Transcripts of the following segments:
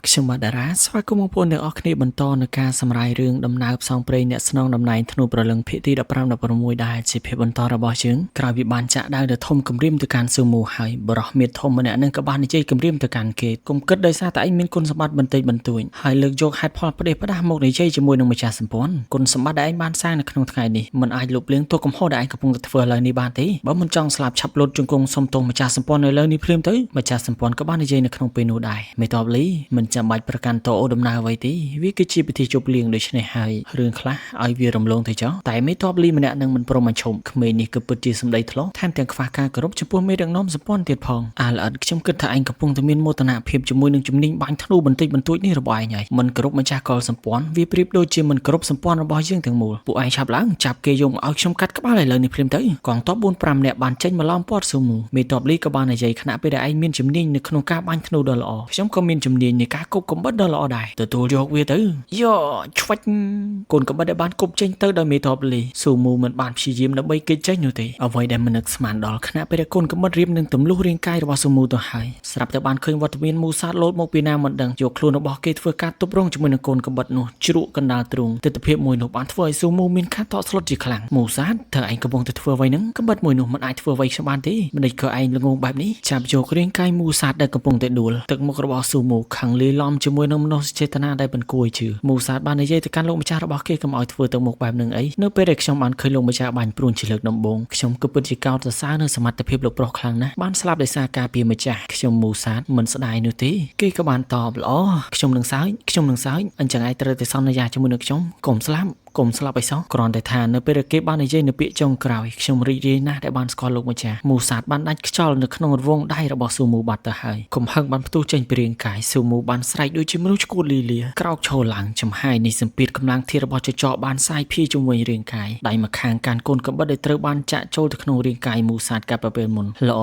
ខ្ញុំបាទតារាស្វាគមន៍បងប្អូនទាំងអស់គ្នាបន្តនៅការសម្រាយរឿងដំណើរផ្សងព្រេងអ្នកស្នងតំណែងធ្នូប្រលឹងភាគទី15 16ដែលជាភាពបន្តរបស់យើងក្រោយពីបានចាក់ដាវទៅធំគម្រាមទៅកាន់ស៊ូមូហើយបរោះមៀតធំម្នាក់នឹងក៏បាននិយាយគម្រាមទៅកាន់គេគុំគិតដោយសារតែឯងមានគុណសម្បត្តិបន្តិចបន្តួចហើយលើកយកហេតុផលផ្ដេសផ្ដាស់មកនិយាយជាមួយនឹងម្ចាស់សម្ព័ន្ធគុណសម្បត្តិដែលឯងបានសាងនៅក្នុងថ្ងៃនេះមិនអាចលុបលាងទោសកំហុសដែលឯងកំពុងតែធ្វើឥឡូវនេះបានទេបើមិនចង់ស្លាប់ឆាប់លុតជង្គង់សុំទោសម្ចាស់សម្ព័ន្ធនៅលើនេះភ្លាមទៅម្ចាស់សម្ព័ន្ធក៏បាននិយាយនៅក្នុងពេលនោះដែរមេតបលីមិនចាំបាច់ប្រកាន់តអូដំណើរអ្វីទេវាគឺជាពិធីជប់លៀងដូច្នេះហើយរឿងខ្លះឲ្យវារំលងទៅចោះតែមេតបលីម្នាក់នឹងមិនព្រមបញ្ឈប់ក្មេងនេះគឺពិតជាសម្ដីធ្លោះថែមទាំងខ្វះការគោរពចំពោះមេដឹកនាំសម្ព័ន្ធទៀតផងអាល្អិតខ្ញុំគិតថាឯងកំពុងតែមានមោទនភាពជាមួយនឹងជំនាញបាញ់ធ្នូបន្តិចបន្តួចនេះរបស់ឯងហើយមិនគោរពម្ចាស់កលសម្ព័ន្ធវាប្រៀបដូចជាមិនគោរពសម្ព័ន្ធរបស់យើងទាំងមូលពួកឯងឆាប់ឡើងចាប់គេយកមកឲ្យខ្ញុំកាត់ក្បាលឥឡូវនេះភ្លាមទៅកងទ័ព4 5នាក់បានចេញមកឡោមព័ទ្ធស៊ូមូមេតបលីក៏បាននិយាយខណៈពេលដែលឯងមានជំនាញនៅក្នុងការបាញ់ធ្នូដ៏ល្អខ្ញុំក៏មានជំនាញនៃការគប់កំបិតដ៏ល្អដែរទទួលយកវាទៅយោឆ្វាច់កូនកំបិតដែលបានគប់ចេញទៅដោយមេតបលីស៊ូមូមិនបានព្យាយាមដើម្បីគេចចេញនោះទេអ្វីដែលមិននឹកស្មានដល់ខណៈពេលដែលកូនកំបិតរៀបនឹងទម្លុះរាងកាយរបស់ស៊ូមូទៅហើយស្រាប់តែបានឃើញវត្តមានមូសាតលោតមកពីណាមិនដឹងយកខ្លួនរបស់គេធ្វើការទប់រងជាមួយនឹងកូនកំបិតនោះជ្រក់កណ្ដាលទ្រូងទិដ្ឋភាពមួយនោះបានធ្វើឲ្យស៊ូមូមានការតក់ស្លុតជាខ្លាំងមូសាតតើឯងកំពុងតែធ្វើអ្វីហ្នឹងកំបិតមួយនោះមិនអាចធ្វើអ្វីខ្ញុំបានទេមិនដេចក៏ឯងល្ងងបែបនេះចាប់យករាងកាយមូសាតដែលកំពុងតែដួលទឹកមុខរបស់ស៊ូមូខាងលាយឡំជាមួយនឹងមនោសញ្ចេតនាដែលមិនគួរឲ្យជឿមូសាតបាននិយាយទៅកាន់លោកម្ចាស់របស់គេកុំឲ្យធ្វើទឹកមុខបែបនឹងអីនៅពេលដែលខ្ញុំបានឃើញលោកម្ចាស់បាញ់ព្រួនជាលើកដំបូងខ្ញុំក៏ពិតជាកោតសរសើរនៅសមត្ថភាពលោកប្រុសខ្លាំងណាស់បានស្លាប់ដោយសារការពារម្ចាស់ខ្ញុំមូសាតមិនស្ដាយនោះទេគេក៏បានតបល្អខ្ញុំនឹងសើចខ្ញុំនឹងសើចអញ្ចឹងឯងត្រូវតែសន្យាជាមួយនឹងខ្ញុំកុំស្លាប់កុំស្លាប់ឲ្យសោះគ្រាន់តែថានៅពេលដែលគេបាននិយាយនៅពាក្យចុងក្រោយខ្ញុំរីករាយណាស់ដែលបានស្គាល់លោកម្ចាស់មូសាតបានដាច់ខ្យល់នៅក្នុងរង្វង់ដៃរបស់ស៊ូមូបាត់ទៅហើយកំហឹងបានផ្ទុះចេញពីរាងកាយស៊ូមូបានស្រែកដូចជាមនុស្សឈួតលីលាក្រោកឈរឡើងចំហាយនៃសម្ពាធកម្លាំងធាតុរបស់ចចកបានសាយភាយជុំវិញរាងកាយដៃម្ខាងកាន់កូនកំបិតដែលត្រូវបានចាក់ចូលទៅក្នុងរាងកាយមូសាតកាលពីពេលមុនល្អ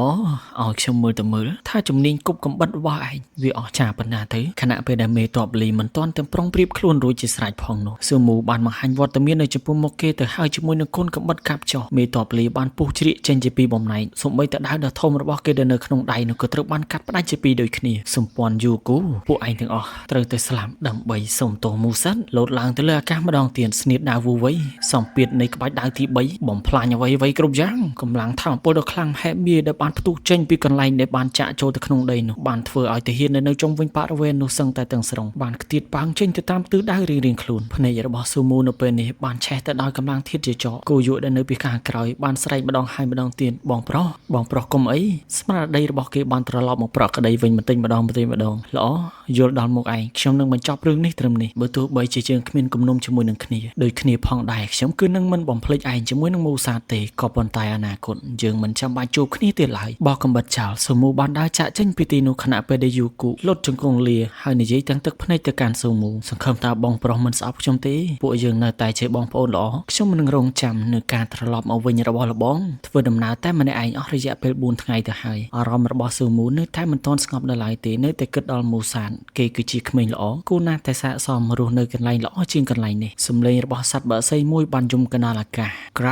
ឲ្យខ្ញុំមើលទៅមើលថាជំនាញគប់កំបិតរបស់ឯងវាអស្ចារ្យប៉ុណ្ណាទៅខណៈពេលដែលមេតបលីមិនទាន់ទាំងប្រុងប្រៀបខ្លួនរួចជាស្រេចផងនោះស៊ូមូបានបង្ហាញវត្តមាននៅចំពោះមុខគេទៅហើយជាមួយនឹងកូនកំបិតកាប់ចុះមេតបលីបានពុះជ្រៀកចេញជាពីរបំណែកសូម្បីតែដាវដ៏ធំរបស់គេដែលនៅក្នុងដៃនោះក៏ត្រូវបានកាត់ផ្តាច់ជាពីរដូចគ្នាសម្ព័ន្ធយូគូពួកឯងទាំងអស់ត្រូវតែស្លាប់ដើម្បីសុំទោសមូសិនលោតឡើងទៅលើអាកាសម្ដងទៀតស្នៀតដាវវូវៃសម្ពាធនៃក្បាច់ដាវទី3បំផ្លាញអ្វីអ្វីគ្រប់យ៉ាងកម្លាំងធម្មពលដ៏ខ្លាំងហែមៀដែលបានផ្ទុះចេញពីកន្លែងដែលបានចាក់ចូលទៅក្នុងដីនោះបានធ្វើឲ្យទាហានដែលនៅជុំវិញបរិវេណនោះសឹងតែទាំងស្រុងបានខ្ទាតប៉ាងចេញទៅតាមទិសដៅរៀងៗខ្លួនភ្នែករបស់ស៊ូមូនៅពេលនេះបានឆេះទៅដោយកម្លាំងធាតុជាចកគោយុដែលនៅពីខាងក្រោយបានស្រែកម្ដងហើយម្ដងទៀតបងប្រុសបងប្រុសកុំអីស្មារតីរបស់គេបានត្រឡប់មកប្រក់ក្តីវិញបន្តិចម្ដងបន្តិចម្ដងល្អយល់ដល់មុខឯងខ្ញុំនឹងបញ្ចប់រឿងនេះត្រឹមនេះបើទោះបីជាយើងគ្មានគំនុំជាមួយនឹងគ្នាដូចគ្នាផងដែរខ្ញុំគឺនឹងមិនបំភ្លេចឯងជាមួយនឹងមូសាទេក៏ប៉ុន្តែអនាគតយើងមិនចាំបាច់ជួបគ្នាទៀតឡើយបោះកំបិតចោលស៊ូមូបានដើរចាក់ចេញពីទីនោះខណៈពេលដែលយូគូលុតជង្គង់លាហើយនិយាយទាំងទឹកភ្នែកទៅកាន់ស៊ូមូសង្ឃឹមថាបងប្រុសមិនស្អប់ខ្ញុំទេពួកយើងនៅតែជាបងប្អូនល្អខ្ញុំនឹងរងចាំនៅការត្រឡប់មកវិញរបស់លបងធ្វើដំណើរតែម្នាក់ឯងអស់រយៈពេល4ថ្ងៃទៅហើយអារម្មណ៍របស់ស៊ូមូនៅតែមិនទាន់ស្ងប់នៅឡើយទេនៅតែគិតដល់មូសានគេគឺជាក្មេងល្អគួរណាស់តែសាកសមរស់នៅកន្លែងល្អជាងកន្លែងនេះសំឡេងរបស់សត្វបក្សីមួយបានយំកណ្ដាលអាកាសក្រ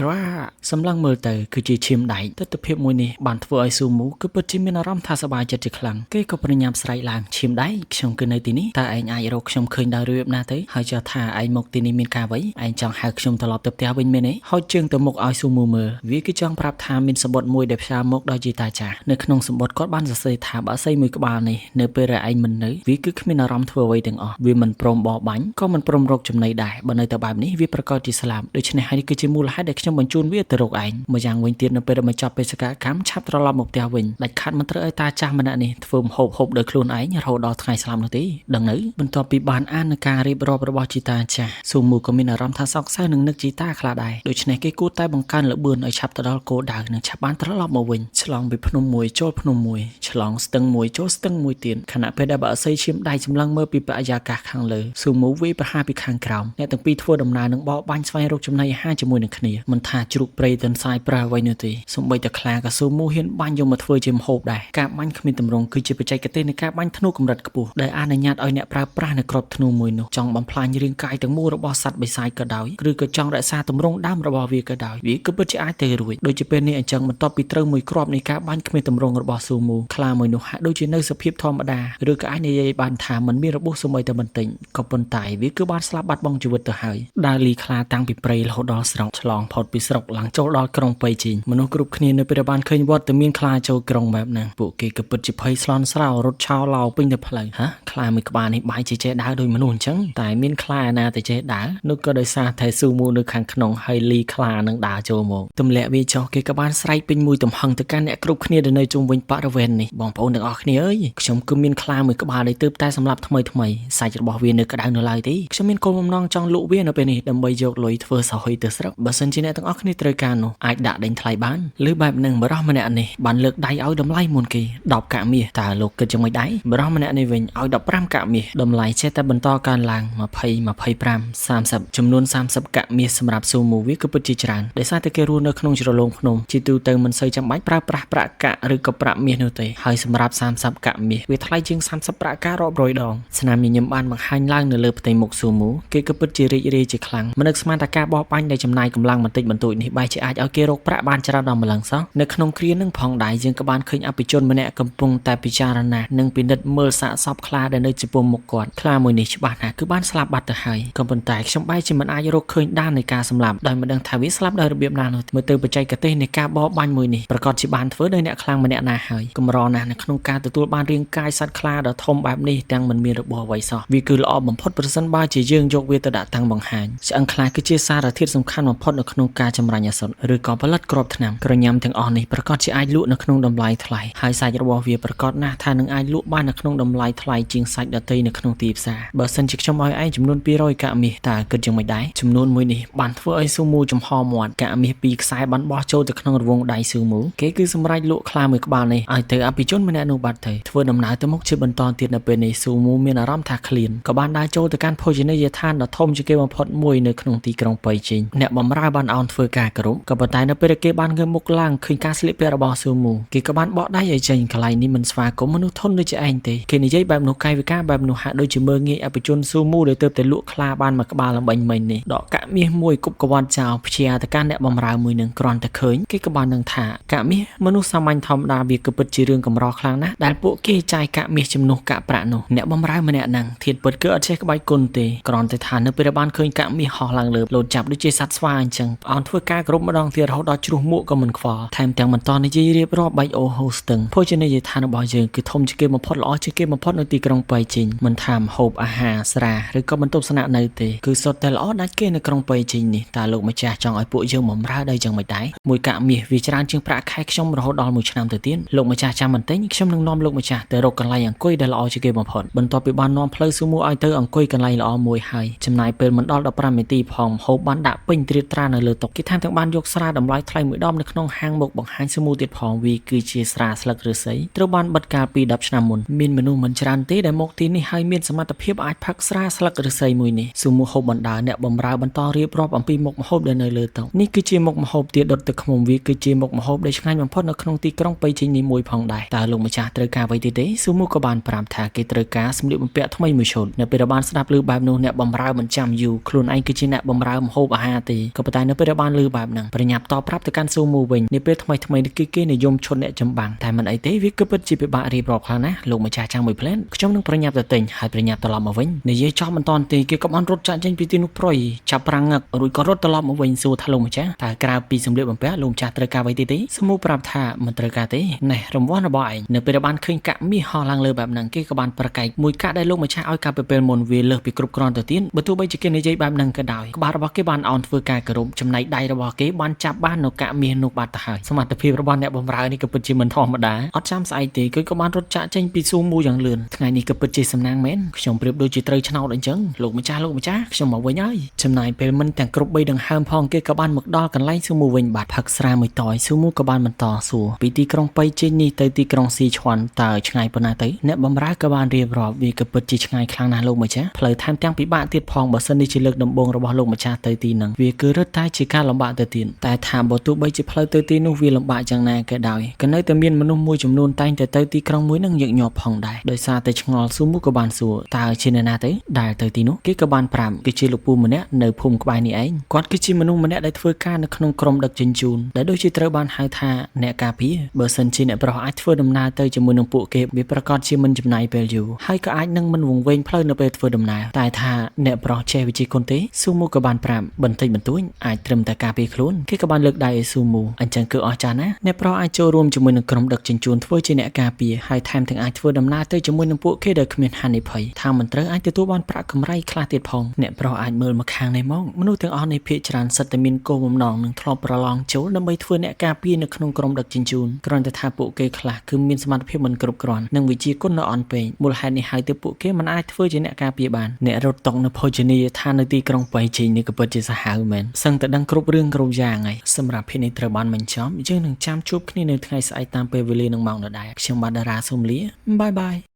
ាក្រាសម្លឹងមើលទៅគឺជាឈាមដែកទស្សនភាពមួយនេះបានធ្វើឲ្យស៊ូមូគឺពិតជាមានអារម្មណ៍ថាសប្បាយចិត្តជាខ្លាំងគេក៏ប្រញាប់ស្រែកឡើងឈាមដែកខ្ញុំគឺនៅទីនេះតើឯងអាចរកខ្ញុំឃើញដោយរបៀបណាទៅហើយចោះថាឯងមកទីនេះមានការអ្វីឯងចង់ហៅខ្ញុំត្រឡប់ទៅផ្ទះវិញមែនទេហុចជើងទៅមុខឲ្យស៊ូមូមើលវាគឺចង់ប្រាប់ថាមានសម្បត្តិមួយដែលផ្សាមកដោយជីតាចាស់នៅក្នុងសម្បត្តិគាត់បានសរសេរថាបក្សីមួយក្បាលនេះនៅពេលដែលឯងមិននៅវាគឺគ្មានអារម្មណ៍ធ្វើអ្វីទាំងអស់វាមិនព្រមបរបាញ់ក៏មិនព្រមរកចំណីដែរបើនៅតែបែបនេះវាប្រកាសជាស្លាប់ដូច្នេះហើយនេះគឺជាមូលហេតុដែលខ្ញុំបញ្ជូនវាទៅរកឯងម្យ៉ាងវិញទៀតនៅពេលដែលបញ្ចប់បេសកកម្មឆាប់ត្រឡប់មកផ្ទះវិញដាច់ខាតមិនត្រូវឲ្យតាចាស់ម្នាក់នេះធ្វើម្ហូបហូបដោយខ្លួនឯងរហូតដល់ថ្ងៃស្លាប់នោះទេដឹងនៅបន្ទាប់ពីបានអាននៅការរៀបរាប់របស់ជីតាចាស់ស៊ូមូក៏មានអារម្មណ៍ថាសោកសៅនឹងនឹកជីតាខ្លះដែរដូច្នេះគេគួរតែបង្កើនល្បឿនឲ្យឆាប់ទៅដល់គោលដៅនិងឆាប់បានត្រឡប់មកវិញឆ្លងពីភ្នំមួយចូលភ្នំមួយឆ្លងស្ទឹងមួយចូលស្ទឹងមួយទៀតខណៈពេលដែលបក្សីឈាមដៃសម្លឹងមើលពីបរិយាកាសខាងលើស៊ូមូវាយប្រហារពីខាងក្រោមអ្នកទាំងពីរធ្វើដំណើរនឹងបរបាញ់ស្វែងរកចំណីអាហារជាមួយនឹងគ្នាមិន មិនថាជ្រូកព្រៃទន្សាយប្រើអ្វីនោះទេសូម្បីតែខ្លាក៏ស៊ូមូហ៊ានបាញ់យកមកធ្វើជាម្ហូបដែរការបាញ់គ្មានទម្រង់គឺជាបច្ចេកទេសនៃការបាញ់ធ្នូកម្រិតខ្ពស់ដែលអនុញ្ញាតឲ្យអ្នកប្រើប្រាស់នៅក្របធ្នូមួយនោះចង់បំផ្លាញរាងកាយទាំងមូលរបស់សត្វបិសាចក៏ដោយឬក៏ចង់រក្សាទម្រង់ដើមរបស់វាក៏ដោយវាក៏ពិតជាអាចទៅរួចដូចជាពេលនេះអញ្ចឹងបន្ទាប់ពីត្រូវមួយគ្រាប់នៃការបាញ់គ្មានទម្រង់របស់ស៊ូមូខ្លាមួយនោះហាក់ដូចជានៅសភាពធម្មតាឬក៏អាចនិយាយបានថាមិនមានរបួសសូម្បីតែបន្តិចក៏ប៉ុន្តែវាគឺបានស្លាប់បាត់បង់ជីវិតទៅហើយដើរលីខ្លាតាំងពីព្រៃរហូតដល់ស្រុកឆ្លងផុតពីស្រុកឡើងចូលដល់ក្រុងប៉ៃជីងមនុស្សគ្រប់គ្នានៅពេលបានឃើញវត្តមានខ្លាចូលក្រុងបែបហ្នឹងពួកគេក៏ពិតជាភ័យស្លន់ស្លោរត់ឆោឡោពេញទៅផ្លូវហ៎ខ្លាមួយក្បាលនេះបាយជាចេះដើរដោយមនុស្សអញ្ចឹងតែមានខ្លាណាទៅចេះដើរនោះក៏ដោយសារតែស៊ូមូនៅខាងក្នុងហើយលីខ្លានឹងដើរចូលមកទម្លាក់វាចុះគេក៏បានស្រែកពេញមួយទំហឹងទៅកាន់អ្នកគ្រប់គ្នាដែលនៅជុំវិញបរិវេណនេះបងប្អូនទាំងអស់គ្នាអើយខ្ញុំគឺមានខ្លាមួយក្បាលដែលទើបតែសម្លាប់ថ្មីថ្មីសាច់របស់វានៅក្តៅនៅឡើយទេខ្ញុំមានគោលបំណងចង់លក់វានៅពេលនេះដើម្បីយកលុយធ្វើសហុយទៅស្រុកបើសិនជាអ្នកទាំងអស់គ្នាត្រូវការនោះអាចដាក់ដេញថ្លៃបានឬបែបនឹងបរិះម្នាក់នេះបានលើកដៃឲ្យតម្លៃមុនគេ10កាក់មាសតើលោកគិតយ៉ាងម៉េចដែរបរិះម្នាក់នេះវិញឲ្យ15កាក់មាសតម្លៃចេះតែបន្តកើនឡើង20 25 30ចំនួន30កាក់មាសសម្រាប់ស៊ូមូវាគឺពិតជាច្រើនដោយសារតែគេរស់នៅក្នុងជ្រលងភ្នំជាទូទៅមិនសូវចាំបាច់ប្រើប្រាស់ប្រាក់កាក់ឬក៏ប្រាក់មាសនោះទេហើយសម្រាប់30កាក់មាសវាថ្លៃជាង30ប្រាក់កាក់រាប់រយដងស្នាមញញឹមបានបង្ហាញឡើងនៅលើផ្ទៃមុខស៊ូមូគេក៏ពិតជារីករាយជាខ្លាំងមិននឹកស្មានថាការបោះបាញ់ដែលចំណាយកម្លាំងបន្តិចបន្តួចនេះបែរជាអាចឲ្យគេរកប្រាក់បានច្រើនដល់ម្លឹងសោះនៅក្នុងគ្រានឹងផងដែរយើងក៏បានឃើញអភិជនម្នាក់កំពុងតែពិចារណានិងពិនិត្យមើលសាកសពខ្លាដែលនៅចំពោះមុខគាត់ខ្លាមួយនេះច្បាស់ណាស់គឺបានស្លាប់បាត់ទៅហើយក៏ប៉ុន្តែខ្ញុំបែរជាមិនអាចរកឃើញដាននៃការសម្លាប់ដោយមិនដឹងថាវាស្លាប់ដោយរបៀបណានោះមើលទៅបច្ចេកទេសនៃការបរបាញ់មួយនេះប្រកាសជាបានធ្វើដោយអ្នកខ្លាំងម្នាក់ណាហើយកម្រណាស់នៅក្នុងការទទួលបានរាងកាយសត្វខ្លាដ៏ធំបែបនេះទាំងមិនមានរបួសអ្វីសោះវាគឺល្អបំផុតប្រសិនបើជាយើងយកវាទៅដាក់តាំងបង្ហាញឆ្អឹងខ្លាគឺជាសារធាតុសំខាន់បំផុតនៅក្នុងការចម្រាញ់ឱសថឬក៏ផលិតគ្រាប់ថ្នាំក្រញ៉ាំទាំងអស់នេះប្រកាសជាអាចលក់នៅក្នុងតម្លៃថ្លៃហើយសាច់របស់វាប្រកាសណាស់ថានឹងអាចលក់បាននៅក្នុងតម្លៃថ្លៃជាងសាច់ដទៃនៅក្នុងទីផ្សារបើសិនជាខ្ញុំឲ្យឯងចំនួន200កាក់មាសតើគិតយ៉ាងម៉េចដែរចំនួនមួយនេះបានធ្វើឲ្យស៊ូមូចំហមាត់កាក់មាសពីរខ្សែបានបោះចូលទៅក្នុងរង្វង់ដៃស៊ូមូគេគឺសម្រេចលក់ខ្លាមួយក្បាលនេះឲ្យទៅអភិជនម្នាក់នោះបាត់ទៅធ្វើដំណើរទៅមុខជាបន្តទៀតនៅពេលនេះស៊ូមូមានអារម្មណ៍ថាឃ្លានក៏បានដើរចូលទៅកាន់ភោជនីយដ្ឋានដ៏ធំជាងគេបំផុតមួយនៅក្នុងទីក្រុងប៉ៃជីងអ្នកបម្រើបានអោនធ្វើការគោរពក៏ប៉ុន្តែនៅពេលដែលគេបានងើបមុខឡើងឃើញការស្លៀកពាក់របស់ស៊ូមូគេក៏បានបកដៃឲ្យចេញកន្លែងនេះមិនស្វាគមន៍មនុស្សធនដូចជាឯងទេគេនិយាយបែបនោះកាយវិការបែបនោះហាក់ដូចជាមើលងាយអភិជនស៊ូមូដែលទើបតែលក់ខ្លាបានមួយក្បាលល្បែងមិញនេះដកកាក់មាសមួយគប់កវ៉ាត់ចោលព្យាទៅកាន់អ្នកបម្រើមួយនឹងគ្រាន់តែឃើញគេក៏បាននឹងថាកាក់មាសមនុស្សសាមញ្ញធម្មតាវាក៏ពិតជារឿងកម្រខ្លាំងណាស់ដែលពួកគេចាយកាក់មាសជំនួសកាក់ប្រាក់នោះអ្នកបម្រើម្នាក់ហ្នឹងធាតពិតគឺអត់ចេះក្បាច់គុណទេគ្រាន់តែថានៅពេលបានឃើញកាក់មាសហោះឡើងលើលោតចាប់ដូចជាសត្វស្វាអញ្ចឹងអោនធ្វើការគ្រប់ម្ដងទៀតរហូតដល់ជ្រុះមួកក៏មិនខ្វល់ថែមទាំងបន្តនិយាយរៀបរាប់បែកអូហូស្ទឹងភោជនីយដ្ឋានរបស់យើងគឺធំជាងគេបំផុតល្អជាងគេបំផុតនៅទីក្រុងប៉ៃជីងមិនថាម្ហូបអាហារស្រាឬក៏បន្ទប់ស្នាក់នៅទេគឺសុទ្ធតែល្អដាច់គេនៅក្រុងប៉ៃជីងនេះតើលោកម្ចាស់ចង់ឲ្យពួកយើងបំរើដោយយ៉ាងម៉េចដែរមួយកាក់មាសវាច្រើនជាងប្រាក់ខែខ្ញុំរហូតដល់មួយឆ្នាំទៅទៀតលោកម្ចាស់ចាំបន្តិចខ្ញុំនឹងនាំលោកម្ចាស់ទៅរកកន្លែងអង្គុយដែលល្អជាងគេបំផុតបន្ទាប់ពីបាននាំផ្លូវស៊ូមូឲ្យទៅអង្គុយកន្លែងល្អមួយហើយចំណាយពេលមិនដល់15នាទីផងម្ហូបបានដាក់ពេញត្រៀបត្រានៅលើតុគេថែមទាំងបានយកស្រាតម្លៃថ្លៃមួយដបនៅក្នុងហាងមកបង្ហាញស៊ូមូទៀតផងវាគឺជាស្រាស្លឹកឫស្សីត្រូវបានបិទកាលពី10ឆ្នាំមុនមានមនុស្សមិនច្រើនទេដែលមកទីនេះហើយមានសមត្ថភាពអាចផឹកស្រាស្លឹកឫស្សីមួយនេះស៊ូមូហូបបណ្ដើអ្នកបម្រើបន្តរៀបរាប់អំពីមុខម្ហូបដែលនៅលើតុនេះគឺជាមុខម្ហូបទាដុតទឹកឃ្មុំវាគឺជាមុខម្ហូបដែលឆ្ងាញ់បំផុតនៅក្នុងទីក្រុងប៉ៃជីងនេះមួយផងដែរតើលោកម្ចាស់ត្រូវការអ្វីទៀតទេស៊ូមូក៏បានប្រាប់ថាគេត្រូវការសម្លៀកបំពាក់ថ្មីមួយឈុតនៅពេលដែលបានស្ដាប់ឮបែបនោះអ្នកបម្រើមិនចាំយូរខ្លួនឯងគឺជាអ្នកបម្រើម្ហូបអាហារទេក៏ប៉ុន្តែនៅពេលដែលបានឮបែបហ្នឹងប្រញាប់តបប្រាប់ទៅកាន់ស៊ូមូវិញនាពេលថ្មីថ្មីនេះគឺគេនិយមឈុតអ្នកចម្បាំងតែមិនអីទេវាគឺពិតជាពិបាករៀបរាប់ខ្លាំងណាស់លោកម្ចាស់ចាំមួយភ្លែនខ្ញុំនឹងប្រញាប់ទៅទិញហើយប្រញាប់ត្រឡប់មកវិញនិយាយចោះមិនតាន់ទេគេក៏បានរត់ចាក់ចេញពីទីនោះប្រុយចាប់ប្រាំងងឹករួចក៏រត់ត្រឡប់មកវិញសួរថាលោកម្ចាស់តើក្រៅពីសម្លៀកបំពាក់លោកម្ចាស់ត្រូវការអ្វីទៀតទេស៊ូមូប្រាប់ថាមិនត្រូវការទេណែរង្វាន់របស់ឯងនៅពេលដែលបានឃើញកាក់មាសហោះឡើងលើបែបហ្នឹងគេក៏បានប្រកែកមួយកាក់ដែលលោកម្ចាស់ឲ្យកាលពីពេលមុនវាលើសពីគ្រប់គ្រាន់ទៅទៀតបើទោះបីជាគេនិយាយបែបហ្នឹងក៏ដោយក្បាលរបស់គេបានអោនធ្វើការគោរពចំណែកដៃរបស់គេបានចាប់បាននៅកាក់មាសនោះបាត់ទៅហើយសមត្ថភាពរបស់អ្នកបម្រើនេះក៏ពិតជាមិនធម្មតាអត់ចាំស្អែកទេគឺក៏បានរត់ចាក់ចេញពីស៊ូមូយ៉ាងលឿនថ្ងៃនេះក៏ពិតជាសំណាងមែនខ្ញុំប្រៀបដូចជាត្រូវឆ្នោតអញ្ចឹងលោកម្ចាស់លោកម្ចាស់ខ្ញុំមកវិញហើយចំណាយពេលមិនទាំងគ្រប់3ដង្ហើមផងគេក៏បានមកដល់កន្លែងស៊ូមូវិញបាត់ផឹកស្រាមួយតយស៊ូមូក៏បានបន្តសួរពីទីក្រុងប៉ៃជីងនេះទៅទីក្រុងស៊ីឈွန်តើឆ្ងាយប៉ុណ្ណាទៅអ្នកបម្រើក៏បានរៀបរាប់វាក៏ពិតជាឆ្ងាយខ្លាំងណាស់លោកម្ចាស់ផ្លូវថែមទាំងពិបាកទៀតផងបើសិននេះជាលើកដំបូងរបស់លោកម្ចាស់ទៅទីហ្នឹងវាគឺរឹតតែជា ការលំបាកទៅទៀតតែថាបើទោះបីជាផ្លូវទៅទីនោះវាលំបាកយ៉ាងណាក៏ដោយក៏នៅតែមានមនុស្សមួយចំនួនតែងតែទៅទីក្រុងមួយនឹងញឹកញាប់ផងដែរដោយសារតែឆ្ងល់ស៊ូមូក៏បានសួរតើជាអ្នកណាទៅដែលទៅទីនោះគេក៏បានប្រាប់គឺជាលោកពូម្នាក់នៅភូមិក្បែរនេះឯងគាត់គឺជាមនុស្សម្នាក់ដែលធ្វើការនៅក្នុងក្រុមដឹកជញ្ជូនដែលដូចជាត្រូវបានហៅថាអ្នកការពារបើសិនជាអ្នកប្រុសអាចធ្វើដំណើរទៅជាមួយនឹងពួកគេវាប្រកាសជាមិនចំណាយពេលយូរហើយក៏អាចនឹងមិនវង្វេងផ្លូវនៅពេលធ្វើដំណើរតែថាអ្នកប្រុសចេះវិជាគុណទេស៊ូមូក៏បានប្រាប់បន្តិចបន្តួចអាចត្រឹមតែការពារខ្លួនគេក៏បានលើកដៃឲ្យស៊ូមូអញ្ចឹងគឺអស្ចារ្យណាស់អ្នកប្រុសអាចចូលរួមជាមួយនឹងក្រុមដឹកជញ្ជូនធ្វើជាអ្នកការពារហើយថែមទាំងអាចធ្វើដំណើរទៅជាមួយនឹងពួកគេដោយគ្មានហានិភ័យថាមិនត្រូវអាចទទួលបានប្រាក់កម្រៃខ្លះទៀតផងអ្នកប្រុសអាចមើលមកខាងនេះមកមនុស្សទាំងអស់នេះភាគច្រើនសិតតែមានគោលបំណងនឹងធ្លាប់ប្រឡងចូលដើម្បីធ្វើអ្នកការពារនៅក្នុងក្រុមដឹកជញ្ជូនគ្រាន់តែថាពួកគេខ្លះគឺមានសមត្ថភាពមិនគ្រប់គ្រាន់និងវិជាគុណនៅអន់ពេកមូលហេតុនេះហើយទើបពួកគេមិនអាចធ្វើជាអ្នកការពារបានអ្នករត់តុកនៅភោជនីយដ្ឋាននៅទីក្រុងបៃជីងនេះក៏ពិតជាសាហាវមែនសឹងតែដឹងគ្រប់រឿងគ្រប់យ៉ាងហើយសម្រាប់ភាគនេះត្រូវបានបញ្ចប់យើងនឹងចាំជួបគ្នានៅថ្ងៃស្អែកតាមពេលវេលានឹងម៉ោងដដែលខ្ញុំបាទតារាសូមលាបាយបាយ។